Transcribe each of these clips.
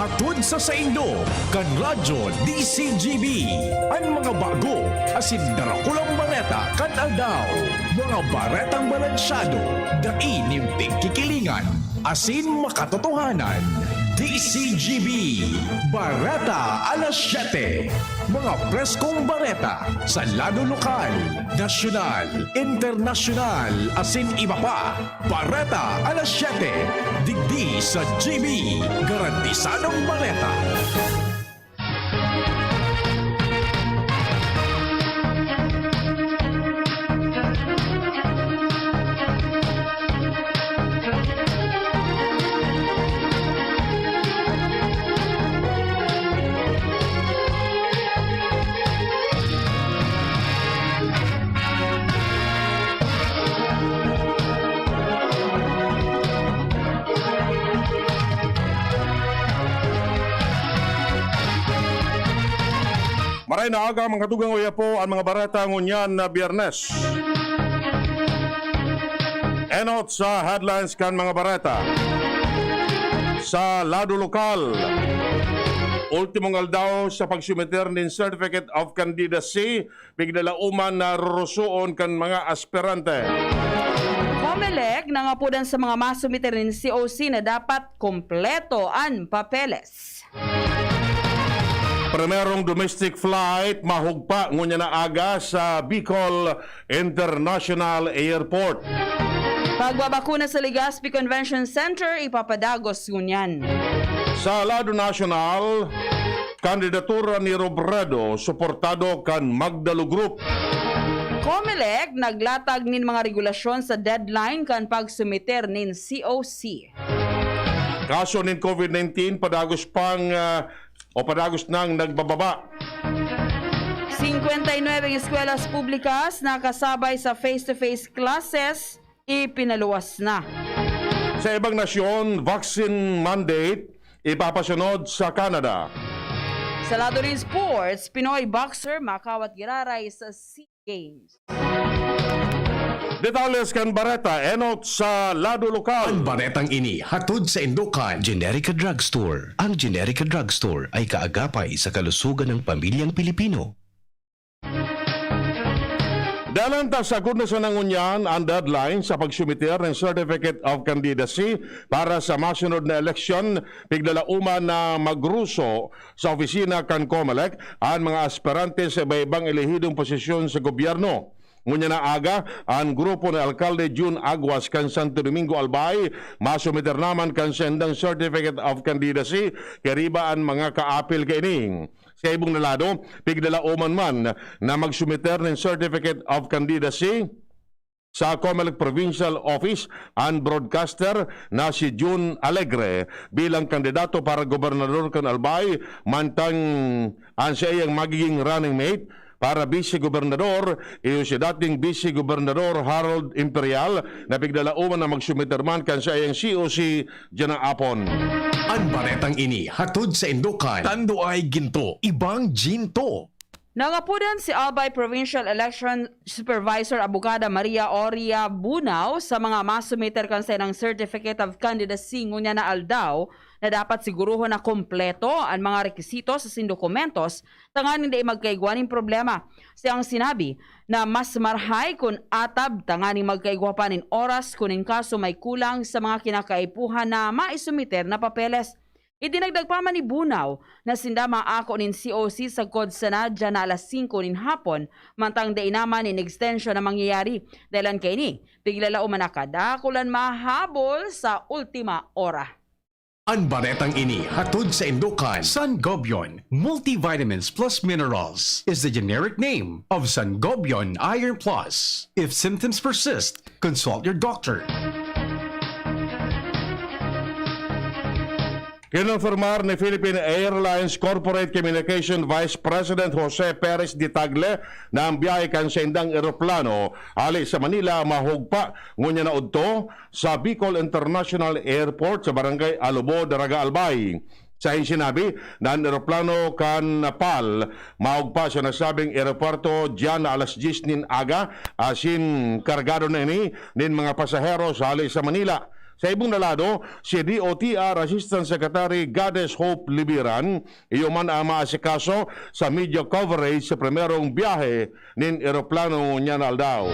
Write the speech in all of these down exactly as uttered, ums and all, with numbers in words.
Hatod sa saindo kan Radyo D C G B, an mga bago asin darakulang bareta kan aldaw. Mga baretang balansyado, dai nin pigkikilingan, asin makatotohanan. D C G B, Bareta alas siyete. Mga preskong bareta sa lado lokal, nasyonal, internasyonal, asin iba pa. Bareta alas siyete, digdi sa G B, garantisadong bareta. Maray na aga, mga tugang, uya po an mga bareta ngunyan na Biyernes. Enot sa headlines kan mga bareta. Sa lado lokal, ultimong aldaw sa pagsumiter nin Certificate of Candidacy, piglalauman na rorosoon kan mga aspirante. Comelec nangapodan sa mga masumiter nin C O C na dapat kompleto an papeles. Primerong domestic flight mahugpa ngunyan na aga sa Bicol International Airport. Pagbabakuna sa Legazpi Convention Center ipapadagos ngunyan. Sa lado nasyonal, kandidatura ni Robredo suportado kan Magdalo Group. Comelec naglatag nin mga regulasyon sa deadline kan pagsumiter nin C O C. Kaso nin COVID nineteen padagos pang, ah, o padagos nang nagbababa. Cincuenta y nueve eskuelas publikas nakasabay sa face-to-face classes, ipinaluwas na. Sa ibang nasyon, vaccine mandate ipapasunod sa Canada. Sa lado nin sports, Pinoy boxer makawat giraray sa SEA Games. Detalles kan bareta, enot sa lado lokal. An baretang ini hatod saindo kan Generica Drugstore. Ang Generica Drugstore ay kaagapay sa kalusugan ng pamilyang Pilipino. Dalan ta sagkod na sana ngunyan an deadline sa pagsumiter nin Certificate of Candidacy para sa masunod na eleksyon, piglalauman na magruso sa opisina kan Comelec an mga aspirante sa iba-ibang elehidong posisyon sa gobyerno. Ngunyan na aga, an grupo ni Alkalde Jun Aguas kan Santo Domingo, Albay, masumiter na man kan saindang Certificate of Candidacy, kaiba an mga kaapil kaini. Sa ibong na lado, piglalauman man na magsumiter nin Certificate of Candidacy sa Comelec Provincial Office an broadcaster na si Jun Alegre bilang kandidato para gobernador kan Albay, mantang an saiyang magiging running mate para bise-gobernador iyo si dating bise-gobernador Harold Imperial, na piglalauman na magsumiter man kan saiyang C O C diyan na apon. An baretang ini hatod saindo kan Tanduay Ginto, Ibang Ginto. Nangapodan si Albay Provincial Election Supervisor Abogada Maria Oria Bunao sa mga masumiter kan saindang Certificate of Candidacy ngunyan na aldaw na dapat sigurohon na kompleto an mga rekisito sa sin dokumentos tanganing dai magkaigwa nin problema. Siyang sinabi na mas marahay kun atab tanganing magkaigwa pa nin oras kun in kaso may kulang sa mga kinakaipuhan na maisumiter na papeles. Idinagdag pa man ni Bunao na sinda maako nin C O C sagkod sana diyan na alas singko nin hapon, mantang dai naman nin extension na mangyayari. Dahilan kaini, piglalauman na kadakulan mahabol sa ultima ora. An baretang ini hatod saindo kan Sangobion Multivitamins Plus Minerals is the generic name of Sangobion Iron Plus. If symptoms persist, consult your doctor. Kinonfirmar ni Philippine Airlines Corporate Communication Vice President Jose Perez de Tagle na ang biyahe kan saindang eroplano hale sa Manila mahugpa ngunyan na udto sa Bicol International Airport sa Barangay Alubo, Daraga, Albay. Sa sinabi na an eroplano kan PAL maugpa sa nasabing eroporto diyan na alas diyes nin aga, asin kargado na ini nin mga pasaheros hale sa Manila. Sa ibong na lado, si D O T R Assistant Secretary Goddess Hope Libiran, iyo man ang maasikaso sa media coverage sa primerong biyahe nin eroplano niyan na aldaw.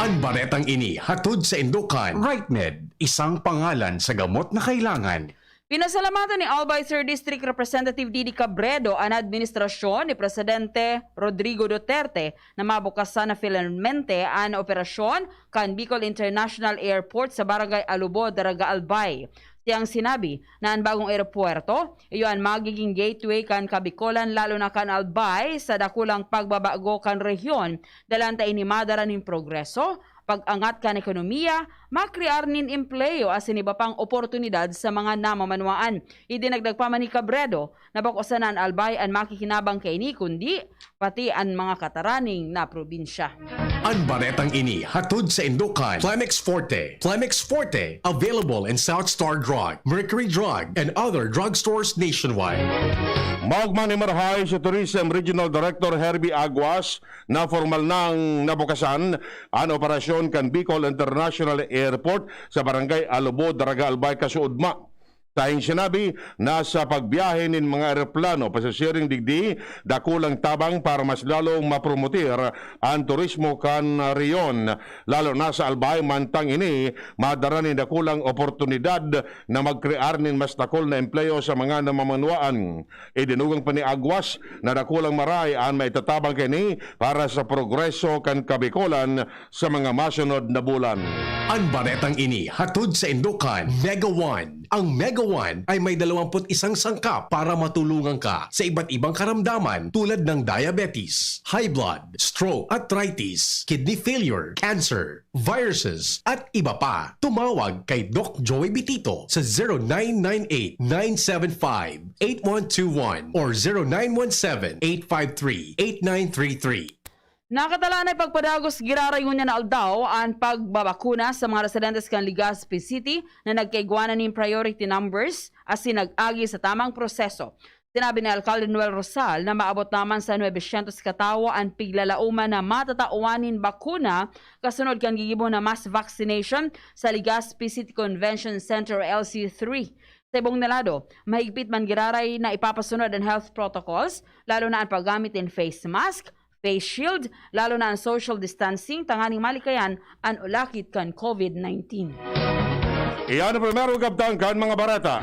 An baretang ini hatod saindo kan Rightmed, isang pangalan sa gamot na kailangan. Pinasalamatan ni Albay Third District Representative Didi Cabredo an administrasyon ni Presidente Rodrigo Duterte na mabukasan na finalmente an operasyon kan Bicol International Airport sa Barangay Alubod, Daraga Albay. Siyang sinabi na an bagong eropuwerto, iyo an magiging gateway kan Kabicolan, lalo na kan Albay, sa dakulang pagbabago kan rehiyon. Dalan ta ini madara nin progreso, pag-angat kan ekonomiya, makrear nin empleyo asin iba pang oportunidad sa mga namamanwaan. Idinagdag pa man ni Cabredo na bako sana an Albay an makikinabang kaini, kundi pati an mga kataraning na probinsya. An baretang ini hatod saindo kan Plemex Forte. Plemex Forte, available in South Star Drug, Mercury Drug, and other drugstores nationwide. Maogma ni marahay si Tourism Regional Director Herbie Aguas na formal nang nabukasan an operasyon kan Bicol International Airport sa Barangay Alubod, Daraga Albay, kasuodma. Saing sinabi na sa pagbiyahe nin mga eroplano pasasiring digdi, dakulang tabang para mas lalong mapromotir an turismo kan rehiyon, lalo na sa Albay. Mantang ini, madara nin dakulang oportunidad na magkrear nin mas dakul na empleyo sa mga namamanwaan. Idinugang pa ni Aguas na dakulang marahay an maitatabang kaini para sa progreso kan Kabicolan sa mga masunod na bulan. An baretang ini hatod saindo kan Mega One. Ang Mega One ay may dalawampu't isang sangkap para matulungan ka sa iba't ibang karamdaman tulad ng diabetes, high blood, stroke, arthritis, kidney failure, cancer, viruses, at iba pa. Tumawag kay Doc Joey Bitito sa zero nine nine eight, nine seven five, eight one two one or zero nine one seven, eight five three, eight nine three three. Nakatalaan na ipagpadagos giraray ngunyan na aldaw an pagbabakuna sa mga residentes kan Legazpi City na nagkaigwa na nin priority numbers asin nag-agi sa tamang proseso. Sinabi ni Alkalde Noel Rosal na maabot naman sa nuebe syentos katawo an piglalaoman na matatawan nin bakuna kasunod kan gigibo na mass vaccination sa Legazpi City Convention Center o L C three. Sa ibong na lado, mahigpit man giraray na ipapasunod an health protocols, lalo na an paggamit nin face mask, face shield, lalo na an social distancing, tanganing malikayan an ulakit kan COVID nineteen. Iyan ang primerong kabtang kan mga bareta.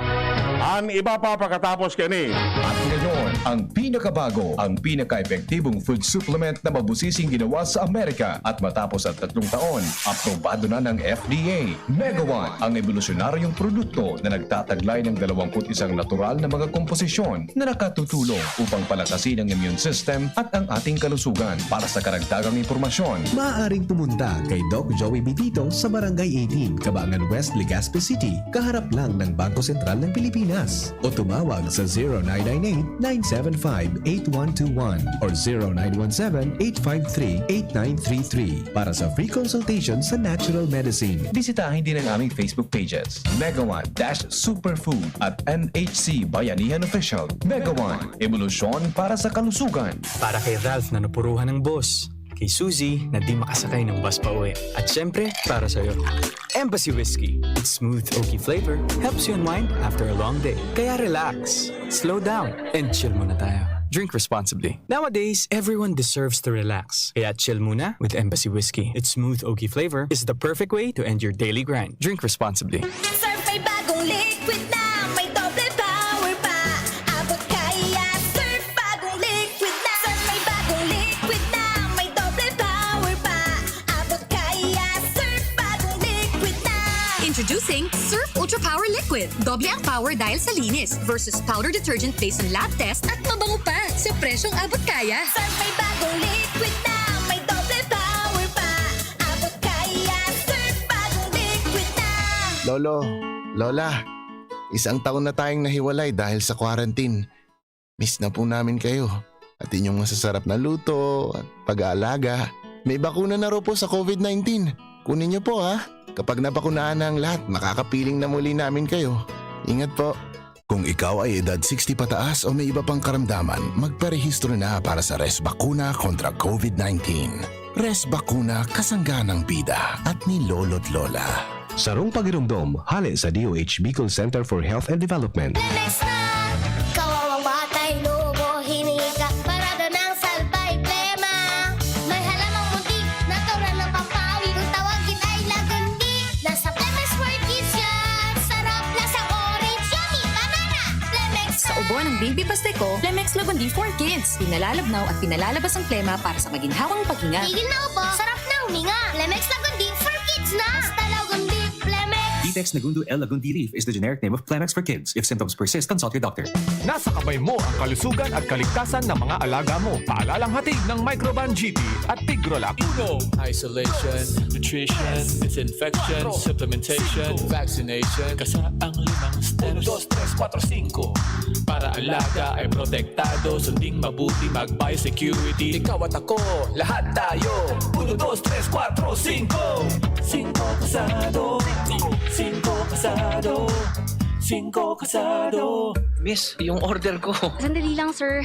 An iba pa pakatapos kaini. At ngayon, ang pinakabago, ang pinaka-epektibong food supplement na mabusising ginawa sa Amerika at matapos ang tatlong taon, aprobado na ng F D A. Mega One, ang ebolusyonaryong produkto na nagtataglay ng dalawampu't isang natural na mga komposisyon na nakatutulong upang palakasin ang immune system at ang ating kalusugan. Para sa karagdagang impormasyon, maaaring pumunta kay Doc Joey Bitito sa Barangay eighteen, Kabangan West, Legazpi City, kaharap lang ng Bangko Sentral ng Pilipinas. O tumawag sa zero nine nine eight, nine seven five, eight one two one or zero nine one seven, eight five three, eight nine three three para sa free consultation sa natural medicine. Bisitahin din ang aming Facebook pages, Mega One dash Superfood at N H C Bayanihan Official. Mega One, ebolusyon para sa kalusugan. Para kay Ralph na napuruhan ng boss, kay Suzy na di makasakay ng bus pa uwi, at syempre, para sa'yo. Embassy Whiskey. Its smooth, oaky flavor helps you unwind after a long day. Kaya relax, slow down, and chill muna tayo. Drink responsibly. Nowadays, everyone deserves to relax. Kaya chill muna with Embassy Whiskey. Its smooth, oaky flavor is the perfect way to end your daily grind. Drink responsibly. Surf may bagong liquid na, may doble power pa. Abot kaya, Surf bagong liquid na. Surf may bagong liquid na, may doble power pa. Abot kaya, Surf bagong liquid na. Introducing Surf Ultra Power Liquid. Doble ang power dahil sa linis versus powder detergent based on lab test at mabango pa sa presyong abot kaya. Surf may bagong liquid na, may doble power pa. Abot kaya, Surf bagong liquid na. Lolo, Lola, isang taon na tayong nahiwalay dahil sa quarantine. Miss na po namin kayo at inyong masasarap na luto at pag-aalaga. May bakuna na raw po sa COVID nineteen. Kunin niyo po, ha. Kapag nabakunahan na ang lahat, makakapiling na muli namin kayo. Ingat po. Kung ikaw ay edad sixty pataas o may iba pang karamdaman, magparehistro na para sa Res Bakuna kontra COVID nineteen. Res Bakuna, kasangga ng bida at ni Lolo't Lola. Sarong pagiromdom, hale sa D O H Bicol Center for Health and Development. Lemex na! Kawawang batay, lobo, hiningi ka, parada ng salbay, plema. May halamang muntik, natural na pampawi, kung tawagin ay lagundi. Nasa Lemex for Kids yan! Sarap, lasang orange, yummy, banana! Lemex Sa ubo ng Baby Pasteco, Lemex Lagundi for Kids. Pinalalabnaw at pinalalabas ang plema para sa maginhawang paghinga. Tigil na ubo, sarap na huminga. Lemex Lagundi for Kids na! Basta Lagundi, Lemex! Detex Nagundo L. Lagundi Leaf is the generic name of Clemex for Kids. If symptoms persist, consult your doctor. Nasa kamay mo ang kalusugan at kaligtasan ng mga alaga mo. Paalalang hatid ng Microban G P at Tigrolac. Uno, Isolation, nutrition, disinfection, supplementation, vaccination. Kasa ang limang steps. Dos, tres, kuwatro, singko. Para alaga ay protektado, sunding mabuti, mag-biosecurity. Ikaw at ako, lahat tayo. Uno, dos, tres, kuwatro, singko. Singko kasado. Singko kasado. Singko kasado. Miss, yung order ko. Sandali lang, sir.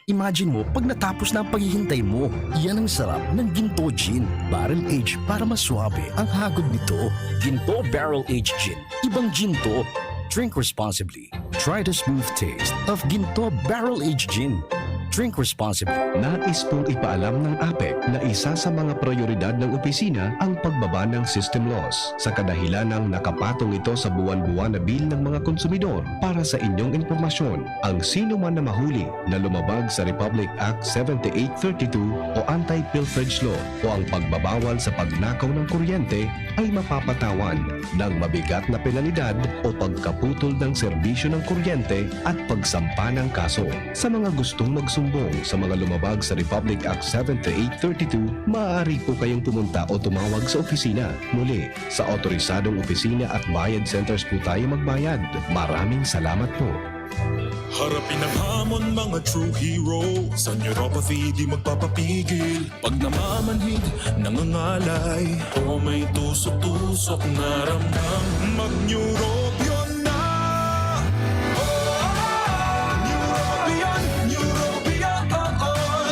Imagine mo, pag natapos na ang paghihintay mo, yan ang sarap ng Ginto Gin. Barrel aged para mas suabe ang hagod nito. Ginto Barrel Aged Gin. Ibang gin to. Drink responsibly. Try the smooth taste of Ginto Barrel Aged Gin. Drink responsibly. Nais pong ipaalam ng APEC na isa sa mga prioridad ng opisina ang pagbaba ng system loss sa kadahilan ng nakapatong ito sa buwan-buwan na bill ng mga konsumidor. Para sa inyong impormasyon, ang sino man na mahuli na lumabag sa Republic Act seventy-eight thirty-two o Anti-Pilferage Law o ang pagbabawal sa pagnakaw ng kuryente ay mapapatawan ng mabigat na penalidad o pagkaputol ng serbisyo ng kuryente at pagsampa ng kaso. Sa mga gustong magsumbong sa mga lumabag sa Republic Act seventy-eight thirty-two, maaari po kayong pumunta o tumawag sa opisina. Muli, sa otorisadong opisina at bayad centers po tayo magbayad. Maraming salamat po. Harapin ang hamon, mga true hero. Sa neuropathy, di magpapapigil. Pag namamanhid, nangangalay, o may tusok-tusok na ramdam, mag-Neurobion na! Oh, Neurobion, Neurobion, oh, oh.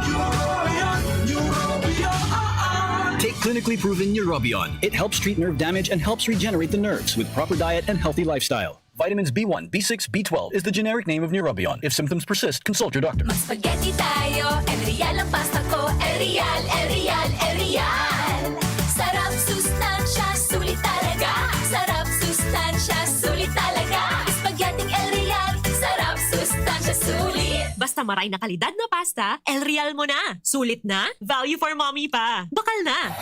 Neurobion, Neurobion, oh, oh. Take clinically proven Neurobion. It helps treat nerve damage and helps regenerate the nerves with proper diet and healthy lifestyle. Vitamins B one, B six, B twelve is the generic name of Neurobion. If symptoms persist, consult your doctor. Spaghetti tayo, El Real ang pasta ko. El Real, El Real, El Real. Sarap, sustansya, sulit talaga. Sarap, sustansya, sulit talaga. Spaghetti El Real, sarap, sustansya, sulit. Basta maray na kalidad na pasta, El Real mo na. Sulit na, value for mommy pa. Bakal na!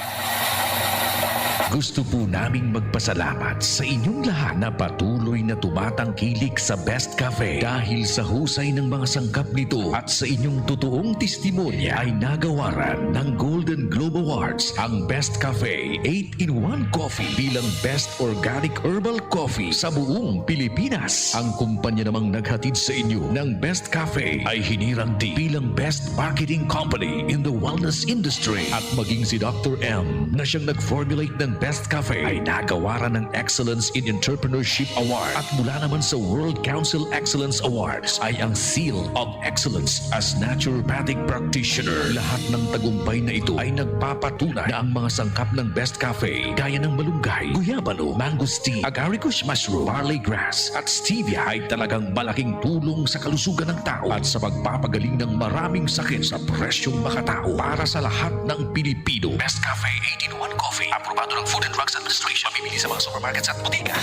Gusto po naming magpasalamat sa inyong lahat na patuloy na tumatangkilik sa Best Cafe. Dahil sa husay ng mga sangkap nito at sa inyong totoong testimonya ay nagawaran ng Golden Globe Awards ang Best Cafe eight-in-one Coffee bilang Best Organic Herbal Coffee sa buong Pilipinas. Ang kumpanya namang naghatid sa inyo ng Best Cafe ay hinirang din bilang Best Marketing Company in the Wellness Industry. At maging si Doctor M na siyang nag-formulate ng Best Cafe ay nagawaran ng Excellence in Entrepreneurship Award. At mula naman sa World Council Excellence Awards ay ang Seal of Excellence as Naturopathic Practitioner. Lahat ng tagumpay na ito ay nagpapatunay na ang mga sangkap ng Best Cafe gaya ng malunggay, guyabano, mangosteen, agaricus mushroom, barley grass, at stevia ay talagang malaking tulong sa kalusugan ng tao at sa pagpapagaling ng maraming sakit sa presyong makatao para sa lahat ng Pilipino. Best Cafe eight-in-one Coffee. Aprobado ng Food and Drugs Administration. Mabibili sa mga supermarkets at botika.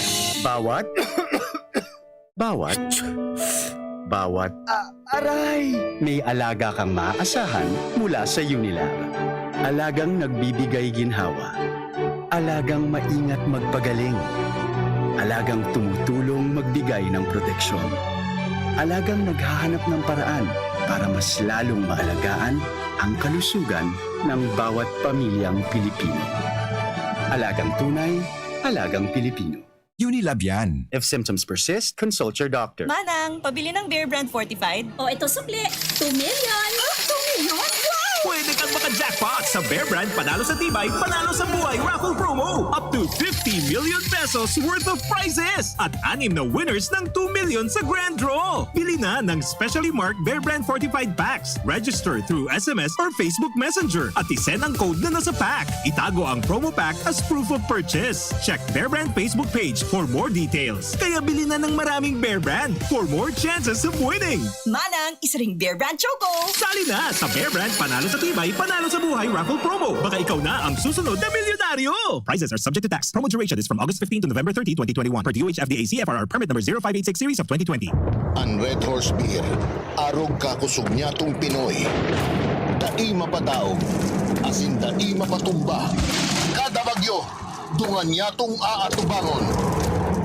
Bawat, bawat, bawat, ah, aray! May alaga kang maaasahan mula sa Unilag. Alagang nagbibigay ginhawa. Alagang maingat magpagaling. Alagang tumutulong magbigay ng proteksyon. Alagang naghahanap ng paraan para mas lalong maalagaan ang kalusugan ng bawat pamilyang Pilipino. Alagang tunay, alagang Pilipino. Unilab yan. If symptoms persist, consult your doctor. Manang, pabili ng Beer Brand Fortified. O ito sukli, two million. Two million? Wow! Pwede kang maka Jackpot sa Bear Brand, panalo sa tibay, panalo sa buhay raffle promo. Up to fifty million pesos worth of prizes at anim na winners ng two million sa grand draw. Bili na ng specially marked Bear Brand fortified packs. Register through S M S or Facebook Messenger at isend ang code na nasa pack. Itago ang promo pack as proof of purchase. Check Bear Brand Facebook page for more details. Kaya bili na ng maraming Bear Brand for more chances of winning. Manang, isa ring Bear Brand Choco. Sali na sa Bear Brand, panalo sa tibay, panalo sa buhay raffle promo. Baka ikaw na ang susunod na milyonaryo. Prizes are subject to tax. Promo duration is from August fifteen to November thirty, twenty twenty-one, per D O H F D A C F R R permit number zero five eight six series of twenty twenty. An Red Horse Beer, arog ka kusog nyatong Pinoy. Dai mapadaog, asin dai mapatumba. Kada bagyo, dungan nyatong aatubangon.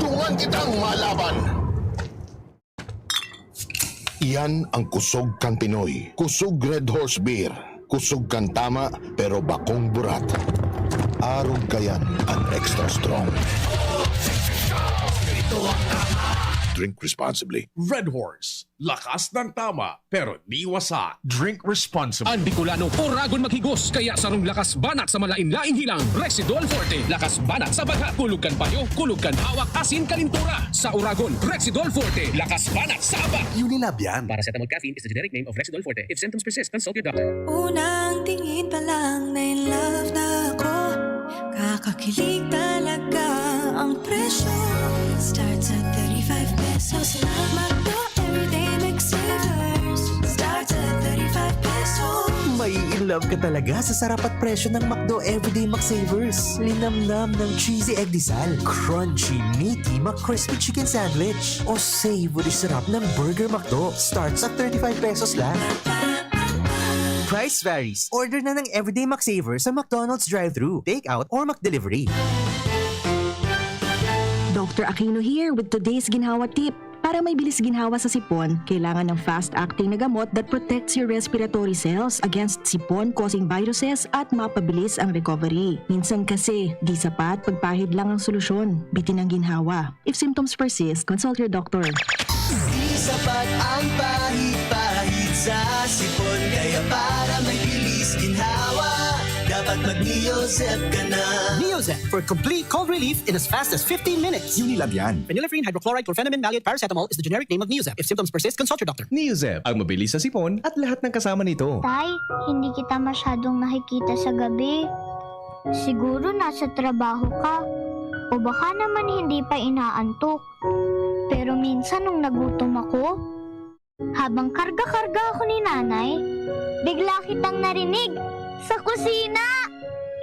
Dungan kitang malaban. Iyan ang kusog kan Pinoy. Kusog Red Horse Beer. Kusog kan tama, pero bakong burat. Arog kayan an extra strong. Drink responsibly. Red Horse. Lakas ng tama, pero di wasak. Drink responsibly. An Bicolano, oragon maghigos, kaya sarong lakas banat sa malain-laing hilang, Rexidol Forte. Lakas banat sa bagha, kulog kan payo, kulog kan hawak, asin kalintura. Sa oragon, Rexidol Forte. Lakas banat sa abak. Unilab yan. Paracetamol caffeine is the generic name of Rexidol Forte. If symptoms persist, consult your doctor. Unang tingin pa lang, na in love na ako. Kakakilig talaga ang presyo. Starts at thirty-five pesos lang. McDo Everyday McSavers. Starts at thirty-five pesos. Mai-in love ka talaga sa sarap at presyo ng McDo Everyday McSavers. Linamnam ng cheesy egg-dizal, crunchy, meaty, McCrispy chicken sandwich, o savory sarap ng Burger McDo. Starts at thirty-five pesos lang. Price varies. Order na ng Everyday McSaver sa McDonald's drive-thru, take-out, or McDelivery. Doctor Aquino here with today's ginhawa tip. Para may bilis ginhawa sa sipon, kailangan ng fast-acting na gamot that protects your respiratory cells against sipon-causing viruses at mapabilis ang recovery. Minsan kasi, di sapat pagpahid lang ang solusyon. Bitin ang ginhawa. If symptoms persist, consult your doctor. Di sapat ang pahid-pahid sa sipon, kaya para may bilis ginhawa, dapat mag-Neozep ka na. Neozep for complete cold relief in as fast as fifteen minutes. Unilab yan. Phenylephrine, hydrochloride, chlorphenamine, maleate, paracetamol is the generic name of Neozep. If symptoms persist, consult your doctor. Neozep, ang mabilis sa sipon at lahat ng kasama nito. Tay, hindi kita masyadong nakikita sa gabi. Siguro nasa trabaho ka. O baka naman hindi pa inaantok. Pero minsan nung nagutom ako, habang karga-karga ako ni Nanay, bigla kitang narinig sa kusina!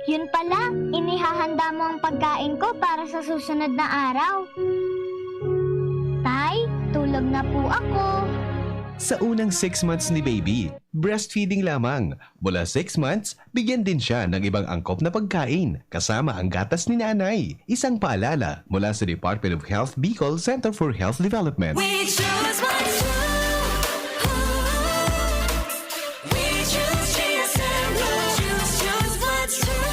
Yun pala, inihahanda mo ang pagkain ko para sa susunod na araw. Tay, tulog na po ako. Sa unang six months ni baby, breastfeeding lamang. Mula six months, bigyan din siya ng ibang angkop na pagkain, kasama ang gatas ni nanay. Isang paalala mula sa Department of Health Bicol Center for Health Development. We choose what's true. We choose G S M Blue. Choose, choose what's true.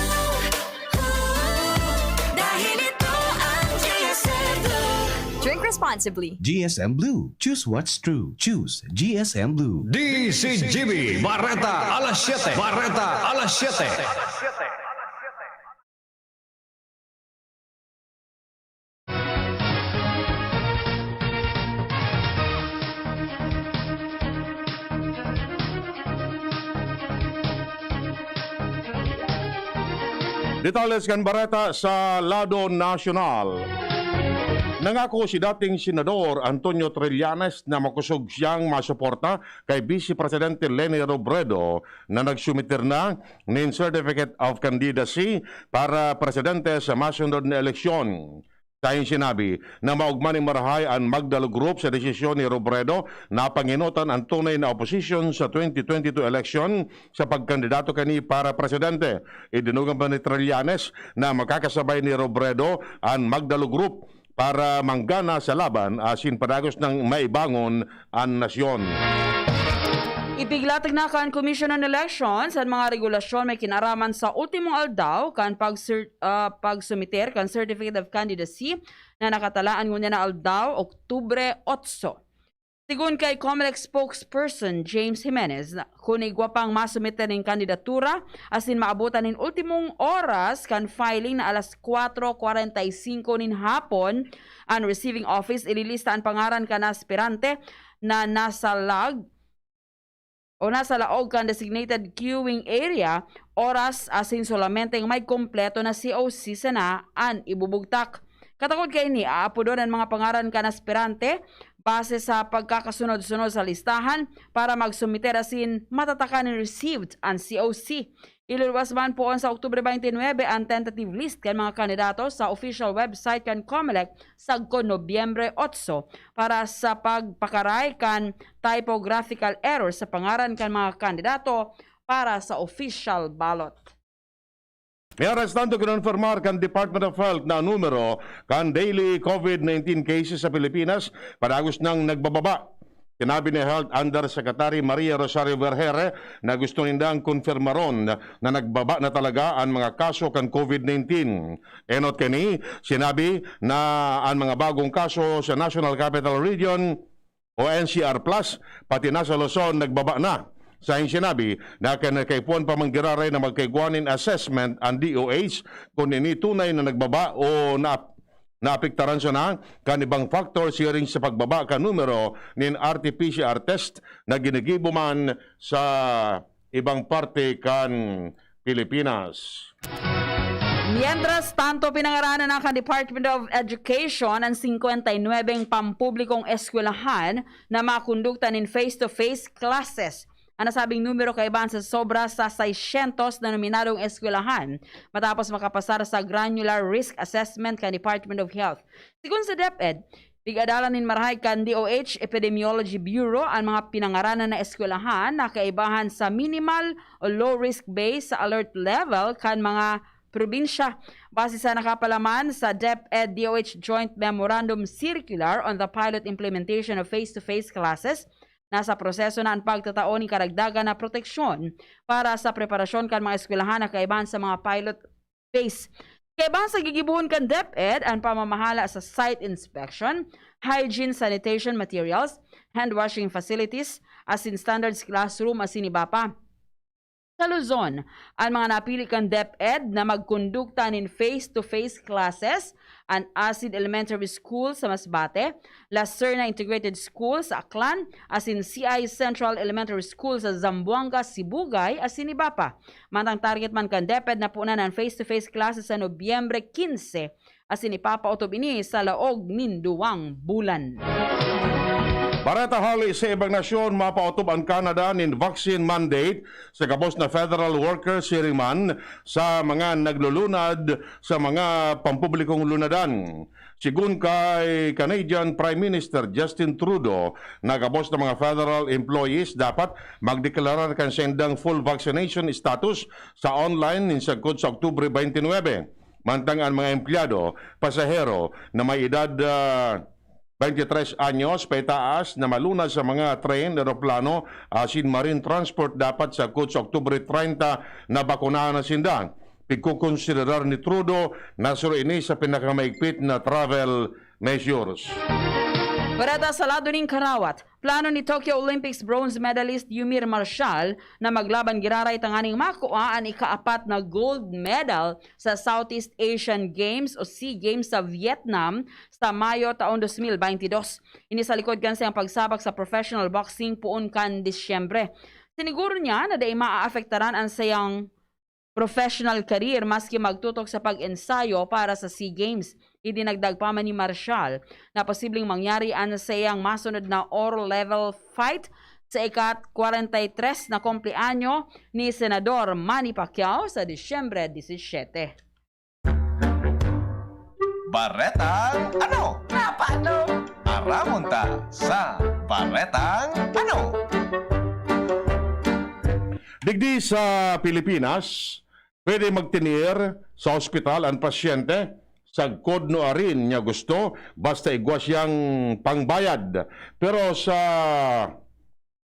Dahil ito ang G S M Blue. Drink responsibly. G S M Blue. Choose what's true. Choose G S M Blue. D C G B, Bareta alas siyete. Bareta alas siyete. Detalles kan bareta sa lado nasyonal. Nangako si dating Senador Antonio Trillanes na makosog siyang masuporta kay Vice Presidente Leni Robredo na nagsumiter na nin Certificate of Candidacy para presidente sa masunod na eleksyon. Sa iyong sinabi na maogma nin marahay an Magdalo Group sa desisyon ni Robredo na pangenotan an tunay na oposisyon sa twenty twenty-two election sa pagkandidato kani para presidente. Idinugang pa ni Trillanes na makakasabay ni Robredo an Magdalo Group para manggana sa laban asin padagos nang maibangon an nasyon. Ipiglatag na kan Commission on Elections an mga regulasyon may kinaraman sa ultimong aldaw kan pag-, ah, pagsumiter kan Certificate of Candidacy na nakatalaan ngunyan na aldaw, Oktubre otso. Sigun kay Comelec spokesperson James Jimenez, kun igwa pang masumiter nin kandidatura asin maabotan nin ultimong oras kan filing na alas kwatro kwarenta y singko nin hapon an receiving office, ililista an pangaran kan aspirante na nasa lag o nasa laog kan designated queuing area, oras asin solamente may kompleto na C O C sana an ibubugtak. Katakod kaini, aapodon an mga pangaran kan aspirante base sa pagkakasunod-sunod sa listahan para magsumiter asin matatakan nin received an C O C. Iluluwas man poon sa Oktubre twenty-nine an tentative list kan mga kandidato sa official website kan Comelec sagkod Nobyembre otso para sa pagpakaray kan typographical error sa pangaran kan mga kandidato para sa official ballot. Mientras tanto, kinonfirmar kan Department of Health na numero kan daily COVID nineteen cases sa Pilipinas padagos nang nagbababa. Sinabi ni Health Undersecretary Maria Rosario Vergeire na gusto nindang konfirmaron na nagbaba na talaga an mga kaso kan COVID nineteen. Enot kani, sinabi na an mga bagong kaso sa National Capital Region o N C R Plus, pati na sa Luzon, nagbaba na. Saing sinabi na kan kaipuhan pa man giraray na magkaigwa nin assessment an D O H kun ini tunay na nagbaba o na naapektaran sana kan ibang factor siring sa pagbaba kan numero nin R T P C R test na ginigibo man sa ibang parte kan Pilipinas. Mientras tanto, pinangaranan na kan Department of Education an singkwenta y nuwebeng pampublikong eskwelahan na makondukta nin face-to-face classes. An nasabing numero kaibahan sa sobra sa seiscientos na nominadong eskwelahan matapos makapasar sa granular risk assessment kan Department of Health. Sigon sa DepEd, pig-adalan nin marahay kan D O H Epidemiology Bureau an mga pinangaranan na eskwelahan na kaibahan sa minimal o low risk base sa alert level kan mga probinsya. Base sa nakapalaman sa DepEd-D O H Joint Memorandum Circular on the Pilot Implementation of Face-to-Face Classes, nasa proseso na an pagtatao nin karagdagan na proteksyon para sa preparasyon kan mga eskwelahan na kaibahan sa mga pilot phase. Kaibahan sa gigibohon kan DepEd an pamamahala sa site inspection, hygiene, sanitation materials, hand washing facilities, asin standards classroom asin iba pa. Sa Luzon, an mga napili kan DepEd na magkondukta nin face-to-face classes, an Asid Elementary School sa Masbate, Lacerna Integrated School sa Aklan, asin C I Central Elementary School sa Zamboanga, Sibugay, asin iba pa. Mantang target man kan DepEd na punan an face-to-face classes sa Nobyembre quince, asin ipapaotob ini sa laog nin duwang bulan. Bareta hali sa ibang nasyon, mapaotob an Canada nin vaccine mandate sa gabos na federal workers, siring man sa mga naglulunad sa mga pampublikong lunadan. Sigun kay Canadian Prime Minister Justin Trudeau, na gabos na mga federal employees dapat magdeklarar kan saindang full vaccination status sa online nin sagkod sa Oktubre twenty-nine. Mantang an mga empleyado, pasahero na may edad, ah, twenty-tres anyos paitaas na malunad sa mga train, eroplano, asin marine transport dapat sagkod sa Oktubre treinta na bakunahan na sinda. Pigkokonsiderar ni Trudeau na saro ini sa pinakamaigpit na travel measures. Bareta sa lado nin karawat, plano ni Tokyo Olympics bronze medalist Yumir Marshall na maglaban giraray tanganing makua an ikaapat na gold medal sa Southeast Asian Games o SEA Games sa Vietnam sa Mayo taon dos mil baynte dos. Ini sa likod kan saiyang pagsabak sa professional boxing poon kan Disyembre. Siniguro niya na dai maaapektaran an saiyang professional career maski magtutok sa pag-ensayo para sa SEA Games. Idinagdag pa man ni Marshall na posibleng mangyari an saiyang masunod na oro level fight sa ika-kwarenta y tres na kumpleanyo ni Senador Manny Pacquiao sa Disyembre disisiyete. Baretang ano? Napano? Aramon ta sa Baretang ano? Digdi sa Pilipinas, pwede magtinir sa ospital an pasyente sagkod nuarin niya gusto, basta igwa siyang pangbayad. Pero sa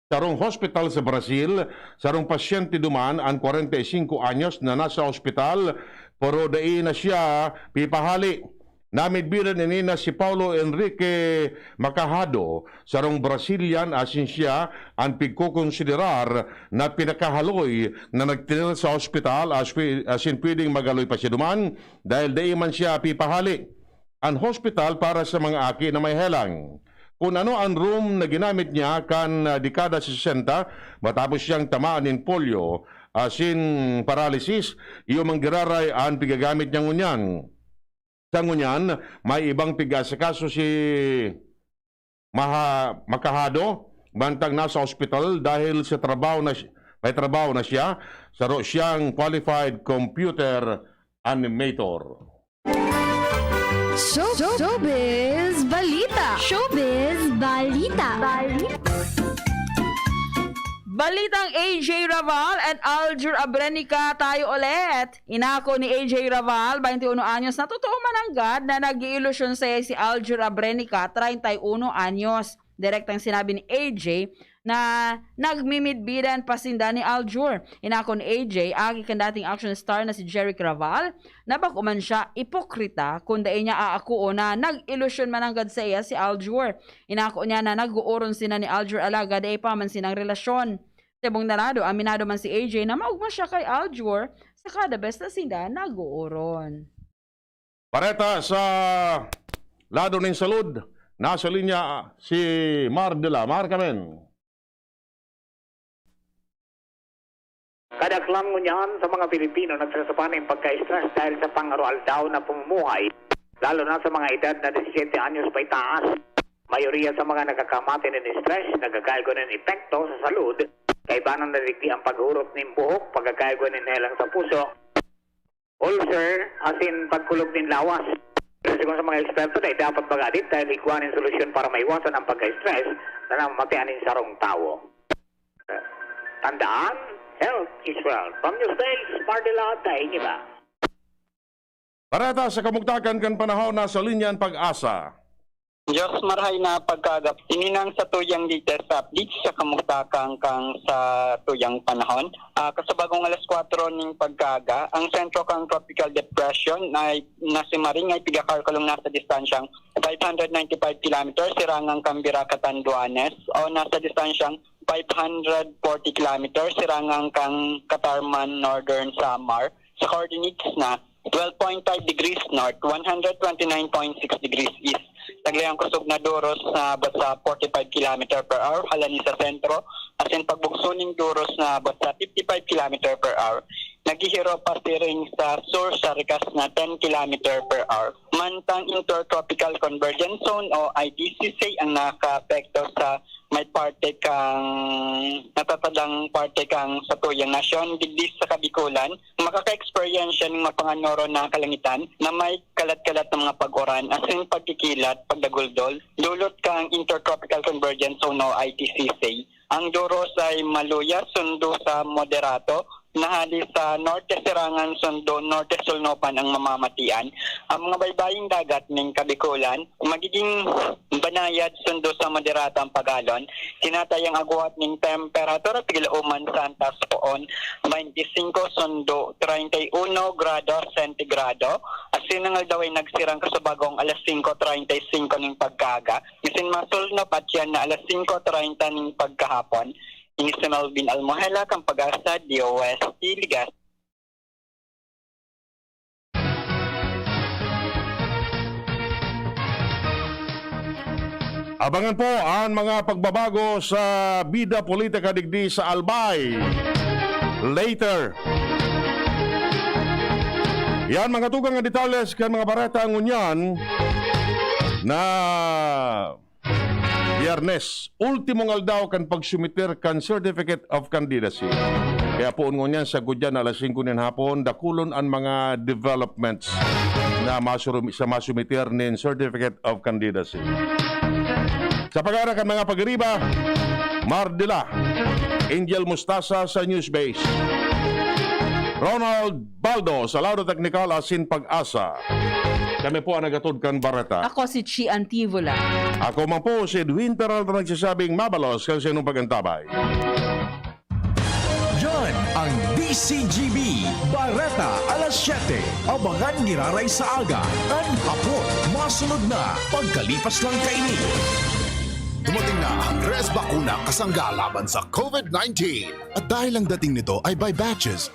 sarong hospital sa Brazil, sarong pasyente duman an kwarenta y singko anyos na nasa ospital, pero dai na siya pipahali. Namidbiran ini na si Paulo Enrique Macajado, sarong Brazilian, asin siya an pigkokonsiderar na pinakahaloy na nagtener sa ospital, as-, asin pwedeng maghaloy pa siya duman dahil dai man siya pipahale an hospital para sa mga aki na may helang. Kun ano an room na ginamit niya kan, ah, dekada sesenta, matapos siyang tamaan nin polio, asin paralysis, iyo man giraray an pigagamit niya ngunyan. Sa ngunyan, may ibang pig-aasikaso si Maha-, Macajado, mantang nasa ospital dahil sa trabaho na si-, may trabaho na siya, saro siyang qualified computer animator. Show, showbiz balita. Showbiz balita. Balita. Balitang A J Raval and Aljur Abrenica tayo ulit. Inako ni A J Raval, twenty-one anyos, na totoo man nanggad na nag-iilusyon saiya si Aljur Abrenica, treinta y uno anyos. Direktang sinabi ni A J na nagmimidbidan pa sinda ni Aljur. Inako ni A J, aki kan dating action star na si Jeric Raval, na bako man siya ipokrita kun dai niya aakoon na nag-ilusyon man nanggad saiya si Aljur. Inako niya na nag-ooron sinda ni Aljur alagad dai pa man sinda nagrelasyon. Sa ibong lado, aminado man si A J na maogma siya kay Aljur sa kada bes na sinda nag-ooron. Bareta sa lado nin salud, nasa linya si Mar de la Mar Kamen. Kadaklan ngunyan sa mga Pilipino nagsasaba nin pagka-stress dahil sa pang-aroaldaw na pamumuhay, lalo na sa mga edad na disisiyete anyos paitaas. Mayoriya sa mga nakakamate nin stress nagagayo nin epekto sa salud, kaibanan na digdi ang paghurot nin buhok, pagkakaigwa nin helang sa puso, ulcer, asin pagkulog nin lawas. Pero sigon sa mga eksperto, dai dapat mag-adit dahil igwa nin solusyon para maiwasan ang pagka-stress na namamatean nin sarong tawo. Tandaan, health is wealth. From Newspace, Mardela, Dainiba. Bareta sa kamugtakan kan panahon, nasa linya an Pag-asa. Diyos marahay na pagkaagap. Ini nang satuyang latest update sa kamugtakan kan satuyang panahon. Ah, kasabagong alas kwatro ning pagkaaga, ang sentro kan Tropical Depression ay na si Maring ay pigakalkulong nasa distansyang five hundred ninety-five kilometers sirangan kan Virac, Catanduanes, o nasa distansyang five hundred forty kilometers sirangan kan Catarman, Northern Samar. Sa coordinates na twelve point five degrees north, one hundred twenty-nine point six degrees east. Taglay ang kusog na duros na abot sa forty-five kilometer per hour halani sa sentro, asin pagbugso ning duros na abot sa fifty-five kilometer per hour. Naghihiro pasiring sa sur sa rikas na ten kilometer per hour. Mantang Intertropical Convergence Zone o I T C C ang nakaapekto sa may parte kang natatadang parte kang satuyang nasyon digdi sa Kabikulan, makaka-experience siya ning mapanganoro na kalangitan na may kalat-kalat na mga pag-uran asin pagkikilat, pagdaguldol, dulot kang Intertropical Convergence Zone o I T C C. Ang duros ay maluya sundo sa moderato, na hali sa norte sirangan sundo norte sulnopan ang mamamatian. Ang mga baybaying dagat ning Kabikulan, magiging banayad sundo sa moderatang pagalon. Tinatayang agwat ning temperatura pigilauman sa antas poon, twenty-five sundo treinta y uno grado sentigrado. Asin ang aldaw ay nagsirang kasabagong alas singko treinta y singko ning pagkaaga. Bisan masulnop at yan na alas singko treinta ning pagkahapon. Ini si Melvin Almohela kan Pag-asa, D O S T, Legazpi. Abangan po ang mga pagbabago sa bida politika digdi sa Albay. Later. Yan mga tugang nga detalles kan mga bareta ngunyan na Biyernes, ultimong aldaw kan pagsumiter kan Certificate of Candidacy. Kaya poon ngunyan sa gudyan na alas singko nin hapon, dakulon an mga developments na masuru-, sa masumiter nin Certificate of Candidacy. Sa pag-aara kan mga pagiriba, Mardila, Angel Mustasa sa Newsbase. Ronald Baldo sa Lado Teknikal asin Pag-asa. Kami po ang nagatod kan bareta. Ako si Chi Antivola. Ako man po si Edwin Peralta nagsasabing mabalos kan sinong pag-antabay. Yan ang D C G B, Bareta, alas siyete. Abangan giraray sa aga, kan hapon. Masunod na, pagkalipas lang kaini. Dumating na ang Res Bakuna kasangga laban sa COVID nineteen. At dahil ang dating nito ay by batches,